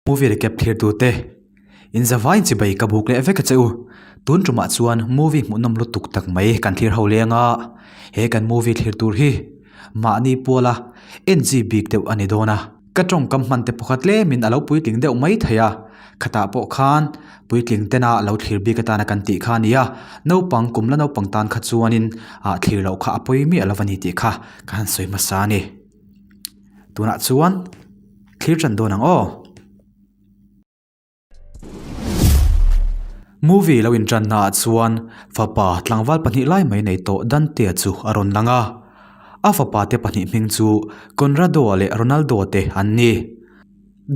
Movie recap thlir tute in zavai chibai ka buk leh vek a che u. Tun tumah chuan movie hmuhnawm lutuk tak mai kan thlir ho leng a, he kan movie thlir tur hi mahni puala en chi bik deuh a ni dawn a. Ka tawngkam hman te pakhat tlemin a lo puitling deuh mai thei a, khatah pawh khan puitling tena lo thlir bik atana kan tih kha a ni a, naupang kum la naupang tan kha chuanin ah thlir loh kha a pawi miah lo a ni tih kha ka han sawi hmasa a ni. Tunah chuan thlir tan dawn ang aw. Movie lo intanna ah chuan fapa tlangval pahnih lai mai nei tawh Dante-a chu a rawn lang a. A fapa te pahnih hming chu Conrado-a leh Ronaldo-a te an ni.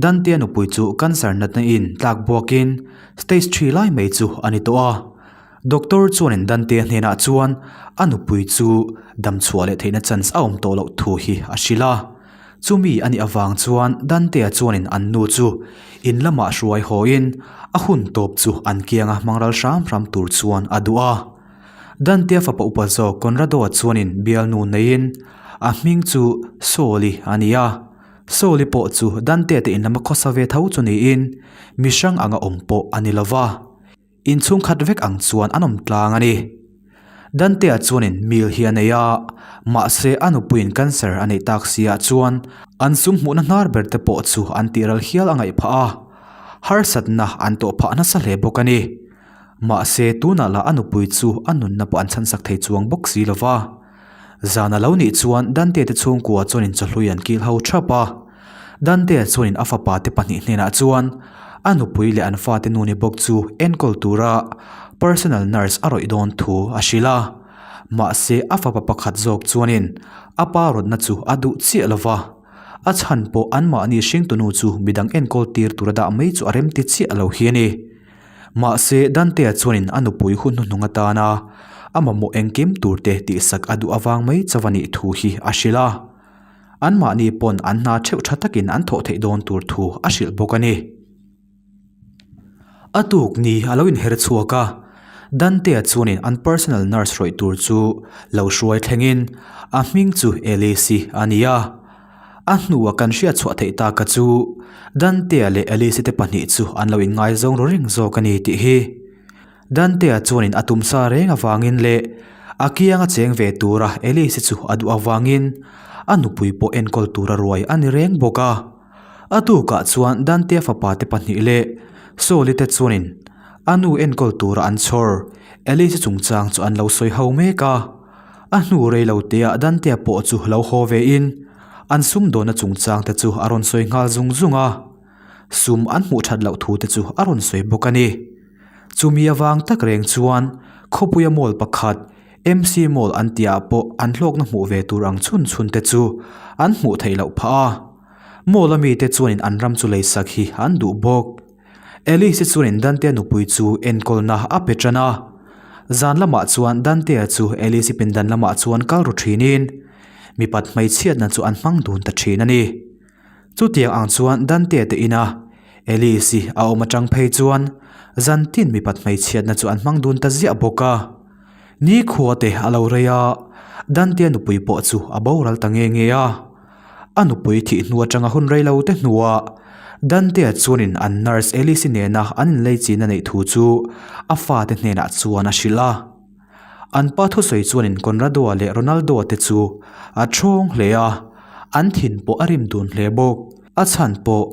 Dante-a nupui chu cancer natna in tlak buakin stage three lai mai chu a ni tawh a. Doctor chuanin Dante-a hnenah chuan a nupui chu damchhuah leh theihna chance a awm tawh loh thu hi a hrilh a. Chumi a nih avang chuan Dante-a chuanin an nu chu in lamah hruai hawiin a hun tawp chu an kianga hmang ral hram hram tur chuan a duh a. Dante-a fapa upa zawk Conrado-a chuanin bialnu neiin a hming chu Saul-i a ni a. Saul-i pawh chu Dante-a te in lama khawsa ve tho chu niin mi hrang anga awm pawh a ni lova. Inchhung khat vek ang chuan an awm tlang a ni. Dante-a chuanin mil hi a nei a, mahse a nupuiin cancer a neih tak si ah chuan an sum hmuhna hnar ber te pawh chu an tih ral hial a ngaih phah a, harsatna an tawh phah nasa hle bawk a ni. Mahse tunah lah a nupui chu a nunna pawh an chhansak thei chuang bawk si lo va. Zan a lo nih chuan Dante te chhungkua chuanin chawhlui an kil ho thap a. Dante chuanin a fapa te pahnih hnenah chuan a nupui leh an fate nu ni bawk chu enkawl tura personal nurse a rawih dawn thu a hrilh a. Mahse a fapa pakhat zawk chuanin a pa rawtna chu a duh chiah lo va, a chhan pawh anmahni hringtunu chu midang enkawl tir tura dah mai chu a remti chiah lo hi a ni. Mahse Dante-a chuanin a nupui hun hnuhnung atana a mamawh engkim turte tihsak a duh avang mai chauh a nih thu hi a hrilh a. Anmahni pawn an hna theuh tha takin an thawh theih dawn tur thu a hrilh bawk a ni. A tuk ni a lo inher chhuak a, Dante-a chuanin an personal nurse rawih tur chu lo hruai thlengin a hming chu Alice-i a ni a. A hnua kan hriat chhuah theih taka chu Dante-a leh Alice-i te pahnih chu an lo inngaizawng ru reng zawk a ni tih hi. Dante-a chuanin a tumsa reng avangin leh a kianga cheng ve tura Alice-i chu a duh avangin a nupui pawh enkawl tura ruai a ni reng bawk a. A tukah chuan Dante-a fapa te pahnih leh Saul-i te chuanin a nu enkawl tura an chhawr Alice-i chungchang chu an lo sawi ho mek a. A hnu rei lo teah Dante-a pawh chu lo haw vein an sumdawnna chungchang te chu a rawn sawi nghal zung zung a. Sum an hmuh that loh thu te chu a rawn sawi bawk a ni. Chumi avang tak reng chuan khawpuia mall pakhat MC Mall an tihah pawh an hlawkna hmuh ve tur ang chhun chhun te chu an hmuh theih loh phah a. Mall a mite chuanin an ram chu leisak hi an duh bawk. Alice-i chuanin Dante-a nupui chu enkawlna a pe tan a. Zan lamah chuan Dante-a chu Alice-i pindan lamah chuan kal ru thinin mipat hmeichhiatna chu an hmang dun ta thin a ni. Chutiang ang chuan Dante te ina Alice-i a awm atang phei chuan zantin mipat hmeichhiatna chu an hmang dun ta ziah bawk a. Nikhua te a lo rei a, Dante-a nupui pawh chu a boral ta nge nge a. A nupui thih hnu atanga hun rei lo te hnuah Dante-a chuanin an nurse Alice-i nena an inleichina neih thu chu a fate hnenah chuan a hrilh a. An pa thusawi chuanin Conrado-a leh Ronaldo-a te chu a thawng hle a, an thin pawh a rim dun hle bawk. A chhan pawh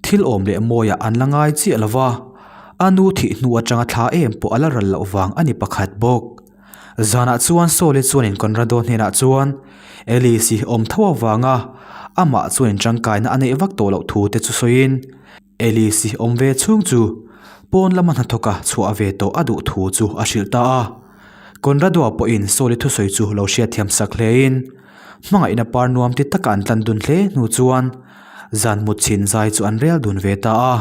thil awm leh mawiah an la ngai chiah lo va, a nu thih hnu atanga thla em pawh a la ral loh vang a ni pakhat bawk. Zanah chuan Saul-i chuanin Conrado hnenah chuan Alice-i awm tho avanga amah chuanin tangkaina a neih vak tawh loh thu te chu sawiin, Alice-i awm ve chhung chu pawn lama hnathawka chhuah ve tawh a duh thu chu a hrilh ta a. Conrado-a pawhin Saul-i thusawi chu lo hriatthiam sak hlein hmangaihna par nuam ti taka an tlan dun hle hnu chuan zan mut chhin zai chu an rel dun ve ta a.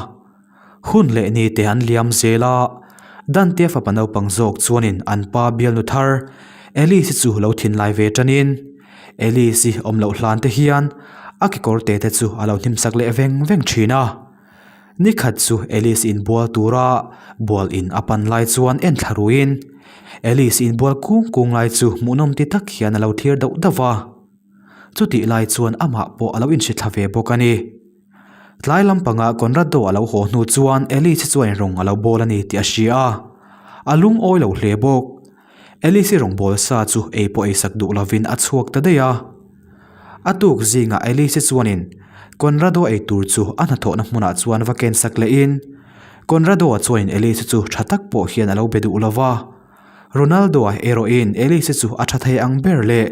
Hun leh ni te an liam zel a, Dante-a fapa naupang zawk chuanin an pa bialnu thar Alice-i chu lo thinlai ve tanin Alice-i awm loh hlan te hian a kekawr te te chu a lo hnim sak leh veng veng thin a. Nikhat chu Alice inbual tura bual in a pan lai chuan en thla ruiin Alice inbual kung kung lai chu hmuhnawm ti tak hian a lo thlir dauh dauh va. Chutih lai chuan amah pawh a lo inhri thla ve bawk a ni. Tlai lampanga Conrado a lo haw hnu chuan Alice chuan rawng a lo bawl a ni tih a hria a, a lungawi lo hle bawk. Alice-i rawngbawl sa chu ei pawh ei sak duh lovin a chhuak ta daih a. A tuk zingah Alice-i chuanin Conrado ei tur chu a hnathawhna hmunah chuan va ken sak lehin Conrado-a chuanin Alice-i chu tha tak pawh hian a lo be duh lova. Ronaldo-a erawhin Alice-i chu a tha thei ang ber leh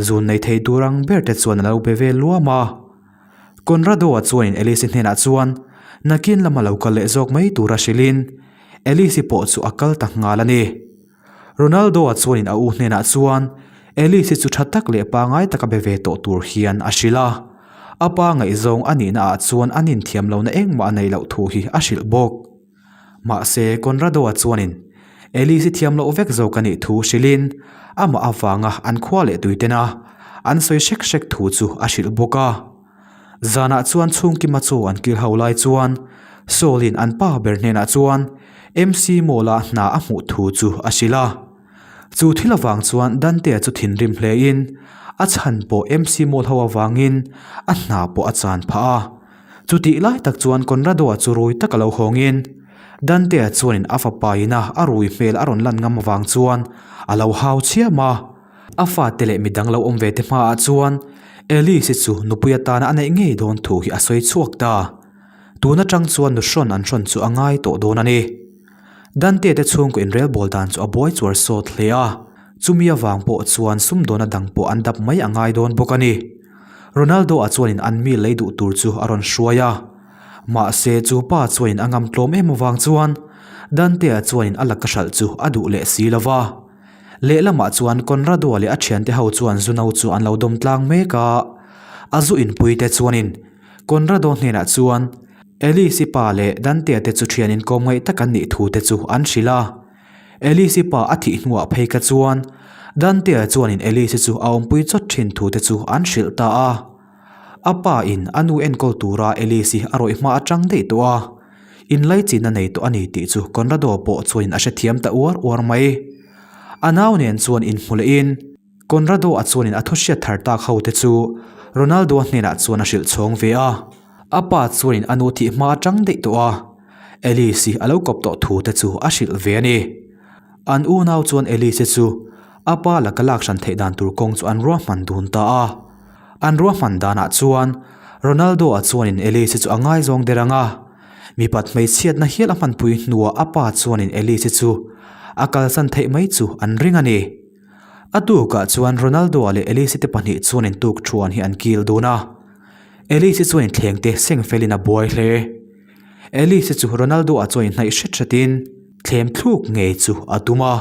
zun nei thei tur ang ber te chuan a lo be ve luam a. Conrado-a chuanin Alice-i hnenah chuan nakin lama lo kal leh zawk mai tura hrilhin Alice-i pawh chu a kal ta nghal a ni. Ronaldo-a chuanin a u hnenah chuan Alice-i chu tha tak leh pangai taka be ve tawh tur hian a hrilh a. A pa ngaihzawng a nihna ah chuan an inthiam lohna engmah a neih loh thu hi a hrilh bawk. Mahse, Conrado-a chuanin Alice-i thiam loh vek zawk a nih thu hrilhin amah avanga an khua leh tuitena an sawi hrek hrek thu chu a hrilh bawk a. Zanah chuan chhungkima chaw an kil ho lai chuan Saul-in an pa ber hnenah chuan MC Mall-a hna a hmuh thu chu a hrilh a. Chu thil avang chuan Dante-a chu thinrim hlein a chhan pawh MC Mall ho avangin a hna pawh a chan phah a. Chutih lai tak chuan Conrado-a chu rui tak a lo hawngin Dante-a chuanin a fapa ina a rui hmel a rawn lan ngam avang chuan a lo hau chhiam a. A fate leh midang lo awm ve te hmaah chuan Alice-i chu nupui atana a neih ngei dawn thu hi a sawi chhuak ta. Tun atang chuan nu hrawn an hrawn chu a ngai tawh dawn a ni. Dante te chhungkaw inrelbawl dan chu a buai chuar sawt hle a, chumi avang pawh chuan sumdawna dang pawh an dap mai a ngai dawn bawk a ni. Ronaldo-a chuanin an mi lei duh tur chu a rawn hruai a, mahse chu pa chuanin a ngam tlawm em avang chuan Dante-a chuanin a laka hralh chu a duh leh si lo va. Lehlamah chuan Conrado-a leh a thiante ho chuan zu no chu an lo dawm tlang mek a, a zu inpuite chuanin Conrado hnenah chuan Alice-i pa leh Dante-a te chu thian inkawm ngaih tak an nih thu te chu an hrilh a. Alice-i pa a thih hnuah phei kha chuan Dante-a chuanin Alice-i chu a awmpui chawt thin thu te chu an hrilh ta a. A pa in a nu enkawl tura Alice-i a rawih hma atang daih tawh a, inlaichin a nei tawh a ni tih chu Conrado pawh chuanin a hrethiam ta uar uar mai. A nau nen chuan inhmu lehin Conrado-a chuanin a thuhriat thar tak ho te chu Ronaldo-a hnenah chuan a hrilh chhawng ve a. A pa chuanin a nu thih hma atang daih tawh a, Alice-i a lo kawp tawh thu te chu a hrilh ve a ni. An unau chuan Alice-i chu a pa laka lak hran theih dan tur kawng chu an ruahman dun ta a. An ruahman danah chuan Ronaldo-a chuanin Alice-i chu a ngaizawng der ang a, mipat hmeichhiatna hial a hmanpui hnuah a pa chuanin Alice-i chu a kalsan theih mai chu an ring a ni. A tukah chuan Ronaldo-a leh Alice-i te pahnih chuan intuk thuan hi an kil dun a. Alice-i chuan inthleng te seng felin a buai hle. Alice-i chu Ronaldo-a chuan inhnaih hret hretin thlem thluk ngei chu a tum a.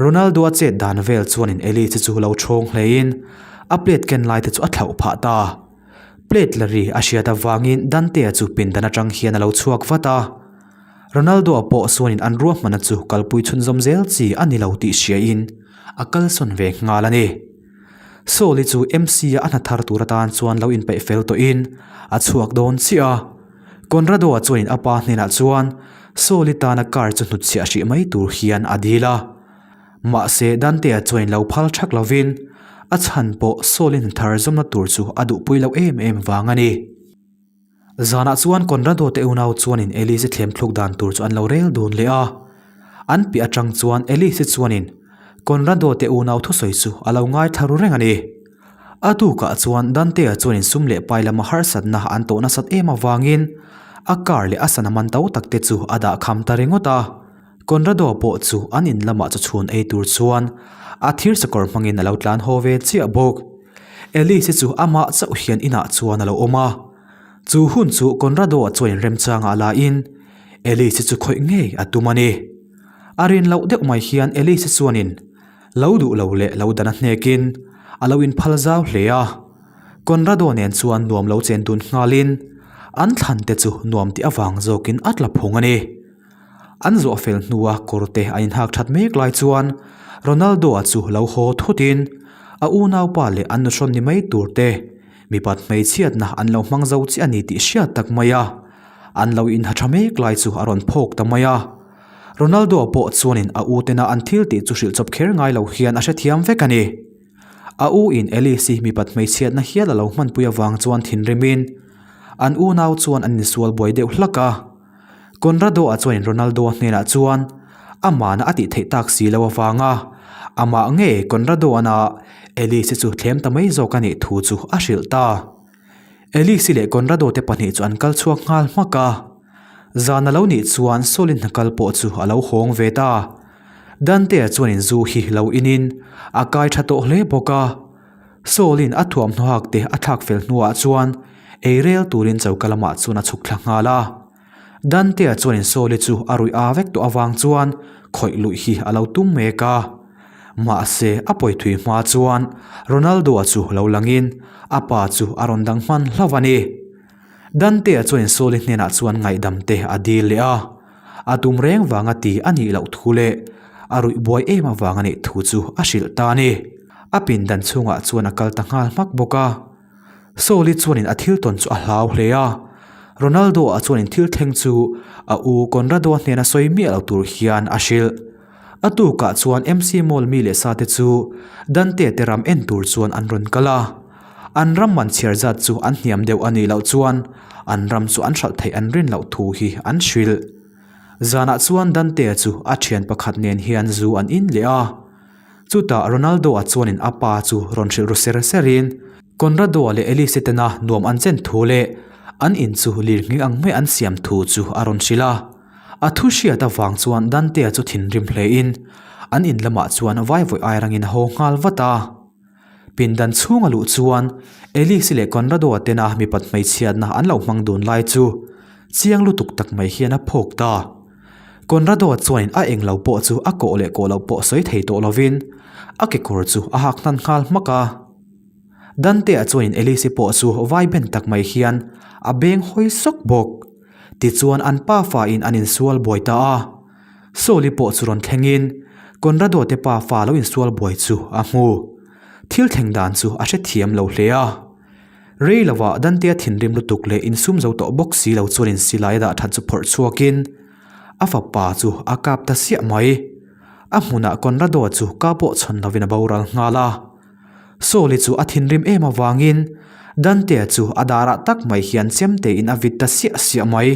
Ronaldo-a chet dan vel chuanin Alice-i chu lo chhawng hlein a plate ken lai te chu a thlauh phah ta. Plate la ri a hriat avangin Dante-a chu pindan atang hian a lo chhuak vat a. Ronaldo-a pawh suanin an ruahmanna chu kalpui chhunzawm zel chi a ni lo tih hriain a kalsawn ve nghal a ni. Saul-i chu MC-a a hna thar tur atan chuan lo inpeih fel tawhin a chhuak dawn chiah a. Conrado-a chuanin a pa hnenah chuan Saul-i tana car chu hnutchhiah hrih mai tur hian a dil a. Mahse Dante-a chuanin lo phal thak lovin a chhan pawh Saul-i hna thar zawmna tur chu a duhpui loh em em vang a ni. Zanah chuan Conrado te unau chuanin Alice-i thlem thluk dan tur chu an lo rel dun leh a. An piah atang chuan Alice-i chuanin Conrado te unau thusawi chu a lo ngaithla ru reng a ni. A tukah chuan Dante-a chuanin sum leh pai lama harsatna an tawh nasat em avangin a car leh a sana man to tak te chu a dah kham ta ringawt a. Conrado pawh chu an in lamah chaw chhun ei tur chuan a thir sakawr hmangin a lo tlan haw ve chiah bawk. Alice-i chu amah chauh hian inah chuan a lo awm a. Chu hun chu Conrado-a chuan inremchangah lain Alice-i chu khawih ngei a tum a ni. A rin loh deuh mai hian Alice-i chuanin lo duh lo leh lo dan a hnekin a lo inphal zau hle a. Conrado nen chuan nuam lo chen dun nghalin an thlan te chu nuam tih avang zawkin a tla phung a ni. An zawh fel hnua kawrte a inhak that mek lai chuan Ronaldo-a chu lo haw thutin a unaupa leh an nuhrawn ni mai tur te mipat hmeichhiatna an lo hmang zo chiah a ni tih hriat tak mai a, an lo inha tha mek lai chu a rawn phawk ta mai a. Ronaldo-a pawh chuanin a u tena an thil tih chu hrilh chawp kher ngai lo hian a hrethiam vek a ni. A u in Alice-i mipat hmeichhiatna hial a lo hmanpui avang chuan thinrimin. An unau chuan an insual buai deuh hlak a. Conrado-a chuanin Ronaldo-a hnenah chuan amahna a tih theih tak si lo avanga amah nge Conrado-ana Alice-i chu thlem ta mai zawk a nih thu chu a hrilh ta. Alice-i leh Conrado te pahnih chu an kal chhuak nghal hmak a. Zan a lo nih chuan Saul-in hna kal pawh chu a lo hawng ve ta. Dante-a chuanin zu hi lo inin a kai tha tawh hle bawk a. Saul-in a thuamhnaw hak te a thlak fel hnuah chuan ei rel turin choka lamah chuan a chhuk thla nghal a. Dante-a chuanin Saul-i chu a ruih a vek tawh avang chuan khawih luih hi a lo tum mek a. Mahse, a pawi thui hma chuan Ronaldo-a chu lo langin a pa chu a rawn dang hman hlauh a ni. Dante-a chuanin Saul-i hnenah chuan ngaihdam te a dil leh a. A tum reng vanga ti a nih loh thu leh a ruih buai em avang a nih thu chu a hrilh ta a ni. A pindan chhungah chuan a kal ta nghal hmak bawk a. Saul-i chuanin a thil tawn chu a hlau hle a. Ronaldo-a chuanin thil thleng chu a u Conrado-a hnena sawi miah lo tur hian a hrilh. A tukah chuan MC Mall mi leh sate chu Dante te ram en tur chuan an rawn kal a. An ram man chhiar zat chu an hniam deuh a nih loh chuan an ram chu an hralh theih an rin loh thu hi an hrilh. Zanah chuan Dante-a chu a thian pakhat nen hian zu an in leh a. Chutah Ronaldo-a chuanin a pa chu rawn hrilh ru ser serin Conrado-a leh Elise tena nuam an chen thu leh an in chu lirnghing ang mai an siam thu chu a rawn hrilh a. A thu hriat avang chuan Dante-a chu thinrim hlein an in lamah chuan vaivawih ai rangin a haw nghal vat a. Pindan chhunga luh chuan Elise leh Conrado-a tena mipat hmeichhiatna an lo hmang dun lai chu chiang lutuk tak mai hian a phawk ta. Conrado chuanin a englo pawh chu a kawh leh kawh loh pawh sawi thei tawh lovin a kekawr chu a hak hnan nghal hmak a. Dante-a chuanin Elise pawh chu vai ben tak mai hian a beng hawi sawk bawk. Tichuan an pafa in an insual buai ta a. Saul-i pawh chu rawn thlengin Conrado te pafa lo insual buai chu a hmu. Thil thleng dan chu a hrethiam lo hle a. Rei lovah Dante-a thinrim lutuk leh insum zo tawh bawk si lo chuanin silai a dah that chu phawrh chhuakin a fapa chu a kap ta siah mai. A hmunah Conrado-a chu ka pawh chhawn lovin a boral nghal a. Saul-i chu a thinrim em avangin Dante-a chu a darah tak mai hian chemtein a vit ta siah siah mai.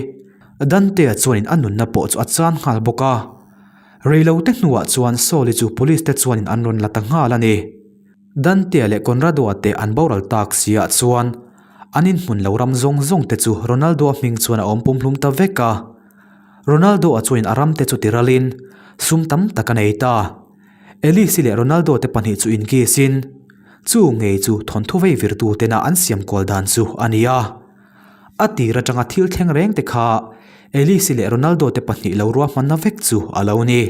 Dante-a chuanin a nunna pawh chu a chan nghal bawk a. Reilote hnuah chuan Saul-i chu police te chuanin an rawn la ta nghal a ni. Dante-a leh Conrado-a te an boral tak si ah chuan an inhmun lo ram zawng zawng te chu Ronaldo-a hming chuan a awm pumhlum ta vek a. Ronaldo-a chuanin a ram te chu tiralin sum tam tak a nei ta. Elise-i leh Ronaldo te pahnih chu inkisin chu ngei chu thawnthu vei virtu tena an siam kual dan chu a ni a. A tir atanga thil thleng reng te kha Elise-i leh Ronaldo te pahnih lo ruahmanna vek chu a lo ni.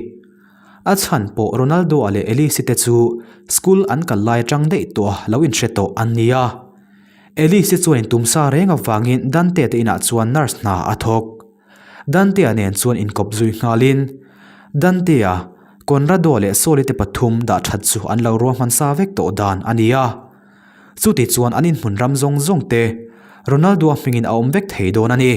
A chhan pawh Ronaldo-a leh Elise te chu school an kal lai atang daih tawh a lo inhre tawh an ni a. Elise chuan intumsa reng avangin Dante te inah chuan nurse hna a thawk. Dante-a nen chuan inkawp zui nghalin Dante-a, Conrado-a leh Saul-i te pathum dah that chu an lo ruahman sa vek tawh dan a ni a. Chuti chuan an inhmun ram zawng zawng te Ronaldo-a hmingin a awm vek thei dawn a ni.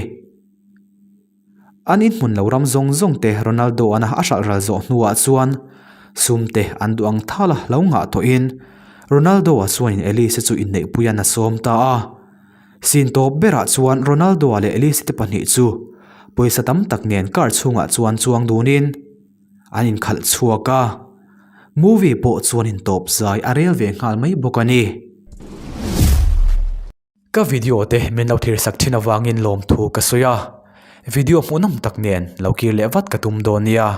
An inhmun lo ram zawng zawng te Ronaldo ana a hralh ral zawh hnuah chuan sum te an duh ang thal a lo ngah tawhin Ronaldo-a chuanin Elise chu inneihpuian a sawm ta a. Sin tawp berah chuan Ronaldo-a leh Elise te pahnih chu pawisa tam tak nen car chhungah chuan chuang dunin an inkhalh chhuak a. Movie pawh chuan intawp zai a rel ve nghal mai bawk a ni. Ka video te min lo thlir sak thin avangin lawmthu ka sawi a, video hmuhnawm tak nen lo kir leh vat ka tum dawn nia.